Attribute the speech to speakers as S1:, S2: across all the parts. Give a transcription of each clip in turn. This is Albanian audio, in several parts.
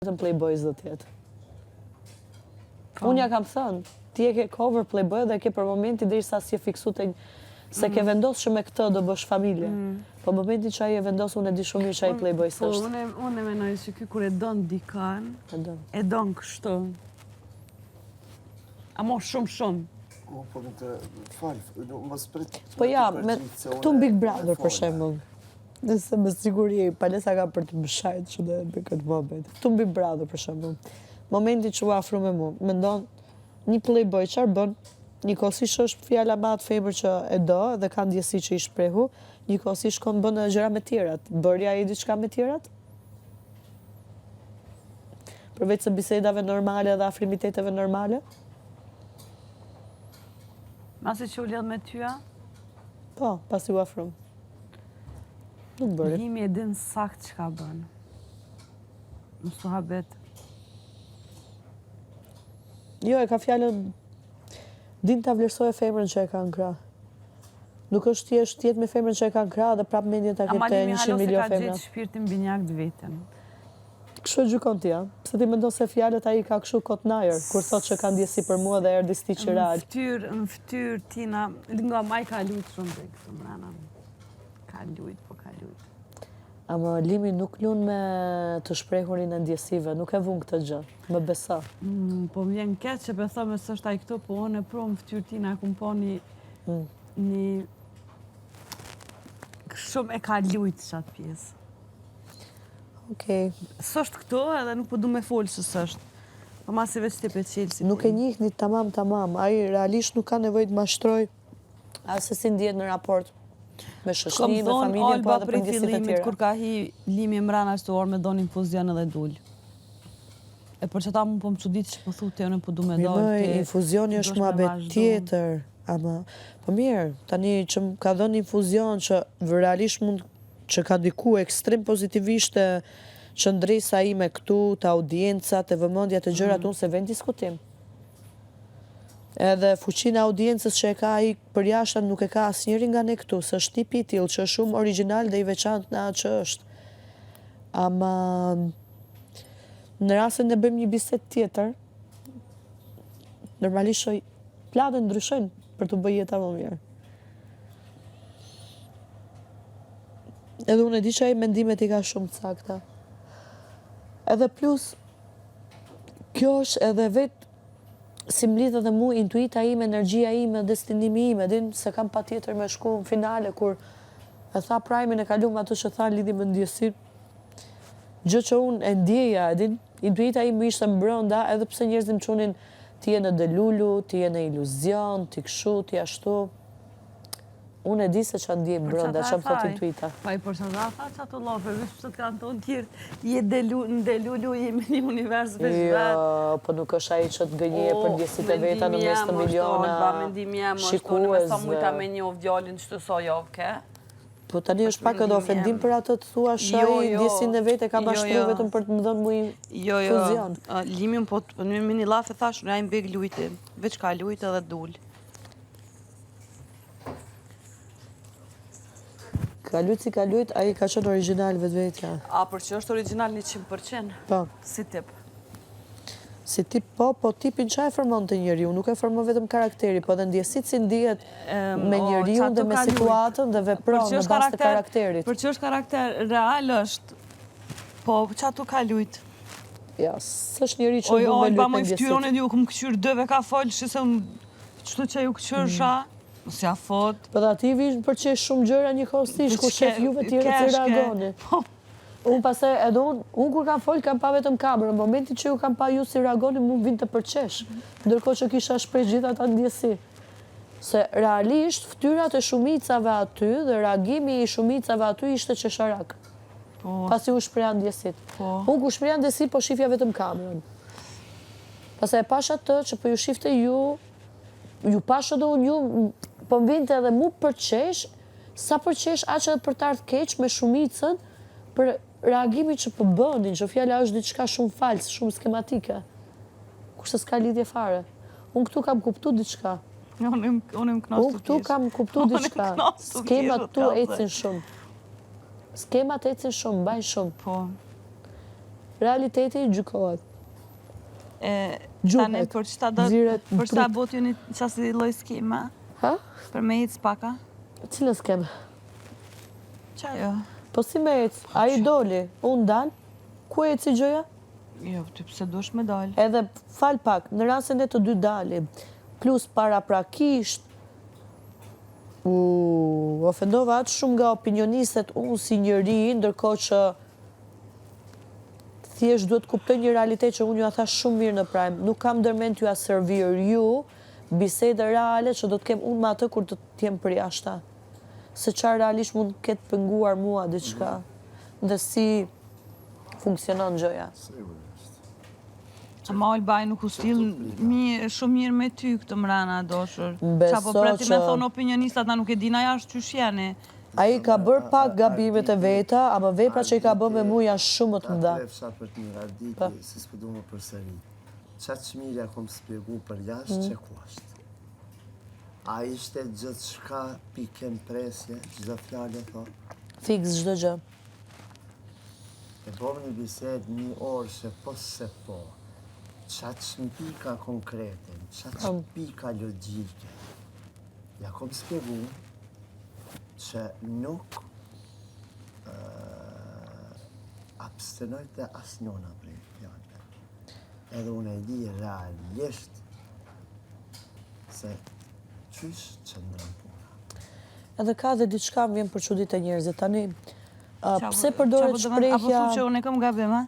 S1: Vetëm playboy s'do të jetë. Po. Unë ja kam thënë, ti e ke cover playboy dhe ke për momentin derisa s'je fiksu te se ke mm. vendos që me këtë do bësh familje. Mm. Po momentin që ai e vendos unë e di shumë mirë që ai playboy
S2: po, s'është. Po unë unë mendoj se ky kur e don dikën, e don. E don kështu. Amo shumë shumë.
S3: Po, po më të fal, mos prit.
S1: Po ja, me këtu Big Brother për shembull. Nëse me siguri palesa ka për të më shajt që dhe me këtë moment. Këtu në Big Brother, për shembull. Momenti që u afru me mu, mendon një playboy çfarë bën, njëkohësisht është fjala me atë femër që e do dhe ka ndjesi që i shprehu, njëkohësisht shkon bën edhe gjëra me tjerat. Bëri ai diçka me tjerat? Përveç se bisedave normale dhe afrimiteteve normale?
S2: Masi që u lidh me ty a?
S1: Po, pasi u afrum. Nuk bëri.
S2: Limi e din sakt çka bën. Mos u habit.
S1: Jo, e ka fjalën din ta vlerësojë femrën që e ka në krah. Nuk është thjesht të jetë me femrën që e ka në krah dhe prapë mendjen ta ketë te 100 milion femra.
S2: Ama Limi hala s'e ka gjetë shpirtin binjak të vetin.
S1: Kështu e gjykon ti, a? Pse ti mendon se fjalët ai i ka kështu kot n'ajër, kur thotë që ka ndjesi për mua dhe erdhi Stiçi
S2: real? Në fytyrë, në fytyrë tina, nga maj ka lujt shumë dhe këtu mrena. Ka lujt, po ka lujt.
S1: Ama Limi nuk lun me të shprehurin e ndjesive, nuk e vun këtë gjë, më beso.
S2: Mm, po më vjen keq që po them se s'është ai këtu, po unë e pro në fytyrë tina e kum pa një, mm. një shumë e ka lujt qatë pjesë.
S1: Okej.
S2: S'është këtu edhe nuk po du me folë se s'është. Po masi veç ti pe çel
S1: si Nuk e njihni tamam tamam, ai realisht nuk ka nevojë të mashtrojë as se si ndihet në raport me shoqërinë, me familjen, po edhe për ndjesitë e tjera.
S2: Kur ka hi Limi mrena është orë me dhon infuzion edhe dul. E për qata mu po më çudit që po thu ti unë po du me
S1: dalë ti. Mirë, infuzioni është muhabet tjetër. Ama, po mirë, tani që më ka dhënë infuzion që realisht mund që ka ndiku ekstrem pozitivisht te qëndresa ime këtu, te audienca, te vëmendja, te gjërat, mm. unë s'e vë n'diskutim. Edhe fuqinë e audiencës që e ka ai përjashta nuk e ka asnjëri nga ne këtu, se është tipi i tillë që është shumë origjinal dhe i veçantë në atë që është. Ama në rast se ne bëjmë një bisedë tjetër, normalisht planet ndryshojnë për t'u bë jeta më mirë. Edhe unë e di që ai mendimet i ka shumë të sakta. Edhe plus, kjo është edhe vetë si më lidh edhe mu intuita ime, energjia ime, destinimi im, e din se kam patjetër me shku në finale, kur e tha Prime-in e kalum atë që tha lidhje me ndjesitë, gjë që unë e ndjeja, e din, intuita ime ishte mbrënda, edhe pse njerëzit më qunin ti je në delulu, ti je në iluzion, ti kshu, ti ashtu. Unë e di se ça ndjej brenda, ça më thotë
S2: intuita. Po ai për çfarë tha qato llafe, veç pse të kanë thonë tjerët, je delu, në delulu, je me një univers veç
S1: jo, vet. Jo, po nuk është ai që të gënjejë për ndjesitë e veta në mes të miliona
S2: mendimi jem është, unë me sa mujta me njoh djalin qëto sa javë ke.
S1: Po tani është pak edhe ofendim për atë të thuash që ai jo, ndjesinë e vet e ka jo, mashtru jo. vetëm për të më dhënë mu
S2: jo, jo. infuzion. Limin po në me një llaf e thash, unë ai mbeg lujti, veç ka lujt edhe dul.
S1: Ka lujt si ka lujt, ai ka qenë origjinal vetvetja.
S2: A, për që është origjinal 100%?
S1: Po.
S2: Si tip?
S1: Si tip po, po tipin ça e formon te njeriu, nuk e formon vetëm karakteri, po edhe ndjesitë si ndihet me njeriun dhe me situatën dhe vepron në bazë të karakterit.
S2: Për që është karakter real është, po qato ka lujt?
S1: Ja, s'është njeri që
S2: du me lujt me ndjesitë. Oj, oj, unë ju kum këqyrë dëve ka folë, që se qëtu që ju këqyrsha, mm. mos ja
S1: fot. Po dhe aty vijnë për që shumë gjëra njëkohësisht, kur shef juve tjerët si reagoni. Po. Unë pastaj edhe unë, unë kur kam fol kam pa vetëm kamerën, në momentin që ju kam pa ju si reagoni mu vinte për qesh, ndërkohë që kisha shpreh gjithë ata ndjesi. Se realisht fytyrat e shumicave aty dhe reagimi i shumicave aty ishte qesharak. Po. Pasi u shpreha ndjesitë. Po. Unë kur shpreha ndjesitë po shifja vetëm kamerën. Pastaj e pash atë që po ju shifte ju, ju pash edhe unë ju, po më vinte edhe mu për qesh, Sa për qesh aq edhe për të ardhë keq me shumicën për reagimin që po bënin, që fjala është diçka shumë fals, shumë skematike. Kurse s'ka lidhje fare. Unë këtu kam kuptu diçka.
S2: Unë
S1: unë këtu kam kuptu diçka. Skemat këtu ecin shumë. Skemat ecin shumë, mbajnë shumë.
S2: Po.
S1: Realiteti gjykohet.
S2: E, tani për çta do për çta bot ju një qasi lloj skema?
S1: Ha?
S2: Për me ecë paka?
S1: Cilën skemë?
S2: Qa jo?
S1: Po si me ecë? Ai doli, unë dal, ku eci gjëja?
S2: Jo, ti pse dush me
S1: dal? Edhe fal pak, në rast se ne të dy dalim, plus paraprakisht, u ofendova aq shumë nga opinionistet unë si njeri, ndërkohë që thjesht duhet të kuptoj një realitet që unë jua thashë shumë mirë në prime, nuk kam ndërmend t'jua servir ju bisedë reale që do të kem unë me atë kur të jem përjashta. Se çfarë realisht mund të ketë penguar mua diçka dhe si funksionon gjëja.
S3: Sigurisht.
S2: Ama Alba ai nuk u sill mirë, shumë mirë me ty këtë mrena doshur.
S1: Beso
S2: Qa po pret ti me
S1: që-
S2: thonë opinionistat, na nuk e dina jashtë qysh jeni.
S1: Ai ka bërë pak gabimet e veta, ama veprat që i ka bërë me mu janë shumë më të mëdha.
S3: Ta prefsha për të mirë, Arditi, se s'po du me përsërit. Qaq mirë ja kom spjegu për jashtë që ku është. A ishte gjithçka pikë në presje, çdo fjalë e tho?
S1: Fiks çdo gjë.
S3: E bom një bisedë një orë se po se po. Qaq në pika konkrete, qaq pika logjike. Ja kom spjegu që nuk abstenoj te asnjona prej fjalëve. Edhe unë e di realisht se qysh qëndron puna.
S1: Edhe ka dhe diçka më vjen për çudi te njerëzit. Tani, pse përdoret shprehja...
S2: Apo thu që unë e kam gabim, a?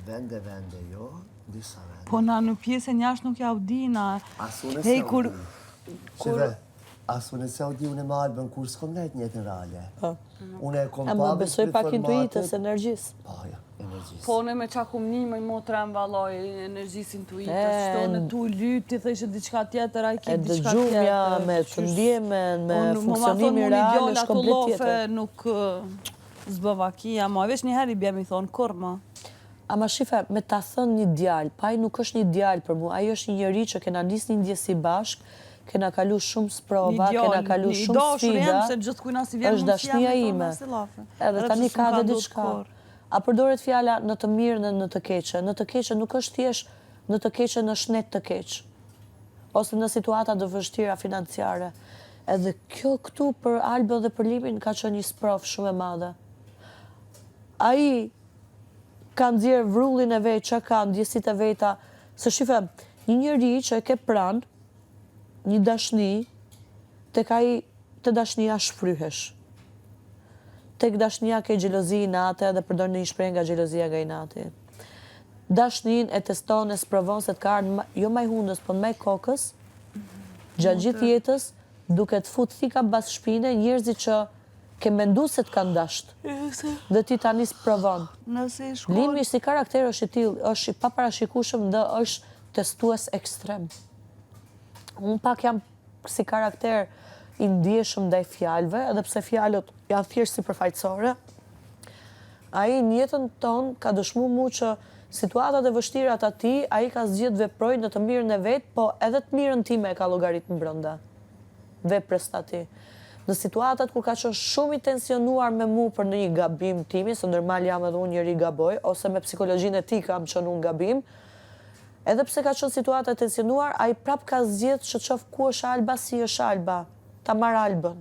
S3: Vende, vende, jo, disa vende.
S2: Po na në pjesën jashtë nuk ja u dina.
S3: As unë s'ja u di. Kur... As unë s'ja u di, unë me Albën kur s'kom nejtë n'jetën reale.
S1: Po.
S3: Unë e kom pa
S1: Ama besoj pak intuitës, energjisë.
S3: Po, jo, energjisë.
S2: Po, unë me qa kum ni, më motra më valloj, energjisë intuitës, shto në tu lyp, ti thëshë diçka tjetër, ai ki diçka tjetër.
S1: E dëgjumja me të ndjemen, me funksionimin real, është komplet tjetër.
S2: Nuk s'bëva kia, ma veç një herë i bje mi thonë, kur ma.
S1: Ama shife, me ta thënë një djalë, pa ai nuk është një djalë për mua, ai është një njeri që kena nis një ndjesi bashkë, kena kalu shumë sprova, kena kalu shumë sfida, është dashnia ime. Edhe tani ka dhe diçka. A përdoret fjala në të mirë dhe në të keqe? Në të keqe nuk është thjesht në të keqe në shnet të keq. Ose në situata të vështira financiare. Edhe kjo këtu për Albën dhe për Limin ka qenë një sprovë shumë e madhe. Ai ka nxjerrë vrullin e vet, ça ka, ndjesitë e veta, se shife, një njeri që e ke pranë, një dashni, tek ai, te dashnia shfryhesh. Tek dashnia ke xhelozi inate dhe përdor ndonjë shprehje nga xhelozia nga inati. Dashninë e teston e sprovon se të ka ardhur jo maj hundës, po në maj kokës, gjatë gjithë jetës, duke të fut thika mbas shpine njerëzit që Ke mendu se të kanë dasht. Dhe ti tani sprovon. Limi si karakter është i tillë, është i paparashikueshëm dhe është testues ekstrem. Unë pak jam si karakter i ndjeshëm ndaj fjalëve, edhe pse fjalët janë thjesht sipërfaqësore. Ai në jetën tonë ka dëshmu mu që situatat e vështira të atij, ai ka zgjedh të veprojë në të mirën e vet, po edhe të mirën time e ka llogarit mbrenda. veprës të atij. Në situatat kur ka qenë shumë i tensionuar me mu për ndonjë gabim timin, se normal jam edhe unë njeri gaboj, ose me psikologjinë e tij kam qenë unë gabim, edhe pse ka qenë situata e tensionuar, ai prapë ka zgjedh që të shoh ku është Alba, si është Alba, ta marr Albën.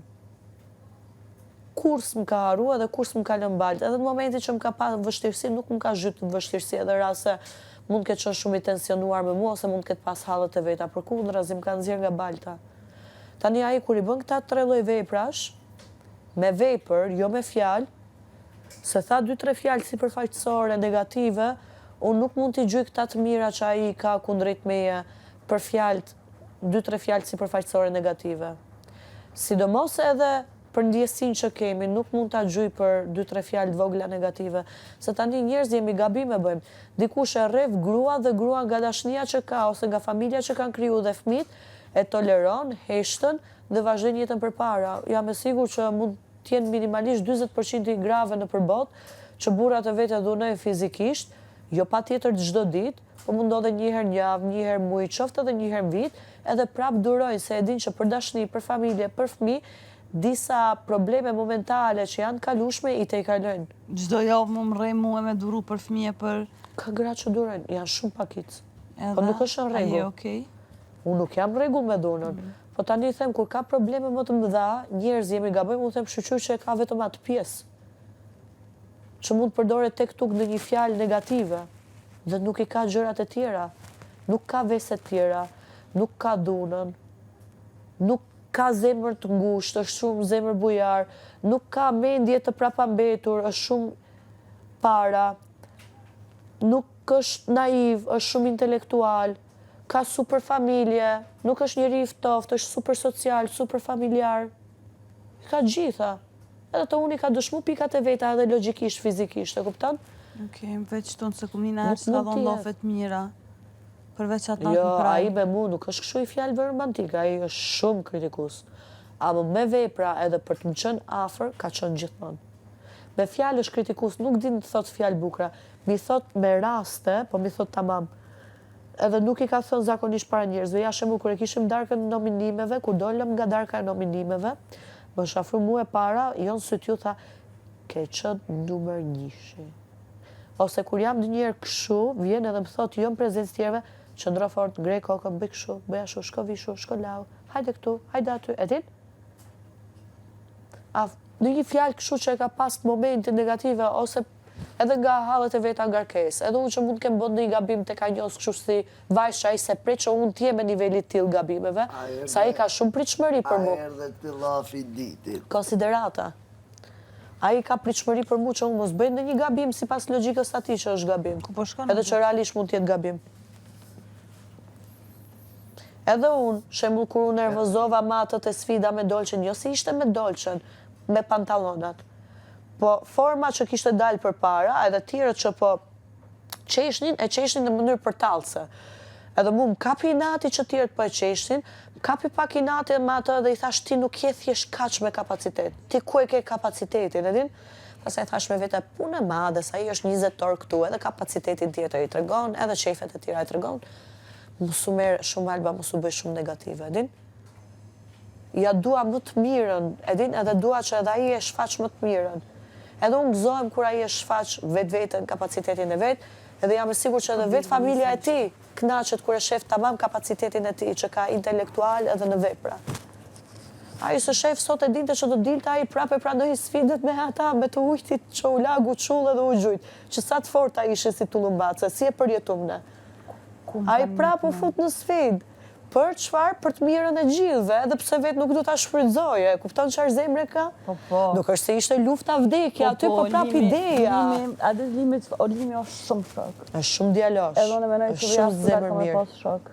S1: Kurrë s'më ka harru edhe kurrë s'më ka lënë baltë. Edhe në momentin që më ka pa në vështirësi, nuk më ka zhyt në vështirësi edhe rast se mund të ketë qenë shumë i tensionuar me mua ose mund të ketë pas hallet e veta, përkundrazi më ka nxjerrë nga balta. Tani ai kur i bën këta tre lloj veprash, me vepër, jo me fjalë, se tha dy tre fjalë sipërfaqësore negative, unë nuk mund t'i gjyj këta të mira që ai i ka kundrejt meje për fjalët, dy tre fjalë sipërfaqësore negative. Sidomos edhe për ndjesinë që kemi, nuk mund ta gjyj për dy tre fjalë të vogla negative, se tani njerëz jemi gabime bëjmë. Dikush e rreh gruan dhe gruan nga dashnia që ka ose nga familja që kanë kriju dhe fëmijët, e toleron, heshtën dhe vazhdojnë jetën përpara. Jam e sigurt që mund të jenë minimalisht 40 për qind i grave nëpër botë që burrat e vet e dhunojnë fizikisht, jo patjetër çdo ditë, po mund ndodhë një herë në javë, një herë në muaj, qoftë edhe një herë në vit, edhe prapë durojnë se e dinë që për dashni, për familje, për fëmijë, Disa probleme momentale që janë të kalueshme i tejkalojnë.
S2: Çdo javë mu më rreh mua me duru për fëmijë për.
S1: Ka gra që durojnë, janë shumë pakicë. Po nuk është në rregull.
S2: A je okej?
S1: Unë nuk jam në rregull me dhunën. Po tani them kur ka probleme më të mëdha, njerëz jemi gabojmë, unë them shyqyr që e ka vetëm atë pjesë. Që mund të përdoret tek tuk ndonjë fjalë negative dhe nuk i ka gjërat e tjera. Nuk ka vese të tjera, nuk ka dhunën, nuk ka zemër të ngushtë, është shumë zemër bujar, nuk ka mendje të prapambetur, është shumë para, nuk është naiv, është shumë intelektual, ka super familje, nuk është njeri i ftoftë, është super social, super familjar. I ka gjitha. Edhe te unë i ka dëshmu pikat e veta edhe logjikisht, fizikisht, e kupton?
S2: Okej, veç tonë se kumina herë s'ka dhonë llafe të mira. Përveç atë natë
S1: Jo, ai me mu nuk është kështu i fjalëve romantike, ai është shumë kritikues. Ama me vepra edhe për të më qenë afër, ka qenë gjithmonë. Me fjalë është kritikues, nuk din të thotë fjalë bukura. M'i thotë me raste, po m'i thotë tamam. Edhe nuk i ka thënë zakonisht para njerëzve. Ja shembull kur e kishim darkën e nominimeve, kur dolëm nga darka e nominimeve, më është afru mu e para, jo në sy t'ju tha, ke qenë numër njëshi. Ose kur jam ndonjëherë kështu, vjen edhe më thotë jo në prezencë të tjerëve, qëndro fort, ngre kokën, bëj kështu, bëj ashtu, shko vishu, shko lau, hajde këtu, hajde aty, e din? A ndonjë fjalë kështu që e ka pas në momentin negative ose edhe nga hallet e veta ngarkesë, edhe unë që mund të kem bërë ndonjë gabim tek Anjos kështu si vajzë që ai s'e pret që unë të jem e nivelit të tillë gabimeve, se ai ka shumë pritshmëri për
S3: mu. A erdhe ti llafi i
S1: ditit? Konsiderata. Ai ka pritshmëri për mu që unë mos bëj ndonjë gabim sipas logjikës së atij që është gabim.
S2: Ku po shkon?
S1: Edhe që realisht mund të jetë gabim. Edhe unë, shembull kur u nervozova me atë te sfida me Dolçen, jo se ishte me Dolçen, me pantallonat. Po forma që kishte dalë përpara, edhe tjerët që po qeshnin, e qeshnin në mënyrë përtallëse. Edhe mu më kapi inati që tjerët po e qeshnin, më kapi pak inati me atë dhe i thash ti nuk je thjesht kaq me kapacitet. Ti ku e ke kapacitetin, e din? Pastaj thash me vete, punë e madhe, se ai është 20 orë këtu, edhe kapacitetin tjetër i tregon, edhe qejfet e tjera i tregon. Mos u merr shumë Alba, mos u bëj shumë negative, e din? Ja dua më të mirën, e din, edhe dua që edhe ai e shfaq më të mirën. Edhe unë gëzohem kur ai e shfaq vetveten, kapacitetin e vet, edhe jam e sigurt që edhe vetë familja e tij kënaqet kur e shef tamam kapacitetin e tij që ka intelektual edhe në vepra. Ai s'e shef sot e dinte që do dilte ai prapë e pranoi sfidën me ata me të ujtit që u lagu qull edhe u gjujt, që sa të forta ishin si tullumbace, si e përjetum ne. Ai prapë u fut në sfidë. Për çfarë? Për të mirën e gjithëve, edhe pse vetë nuk do ta shfrytëzoje, e kupton çfarë zemre ka?
S2: Po, po.
S1: Nuk është se ishte lufta vdekja po, aty, po, po prapë
S2: ideja. Limi, a dhe Limi, o Limi është shumë shok.
S1: Është shumë djalosh.
S2: Edhe unë mendoj që shumë zemër mirë. Pas shok.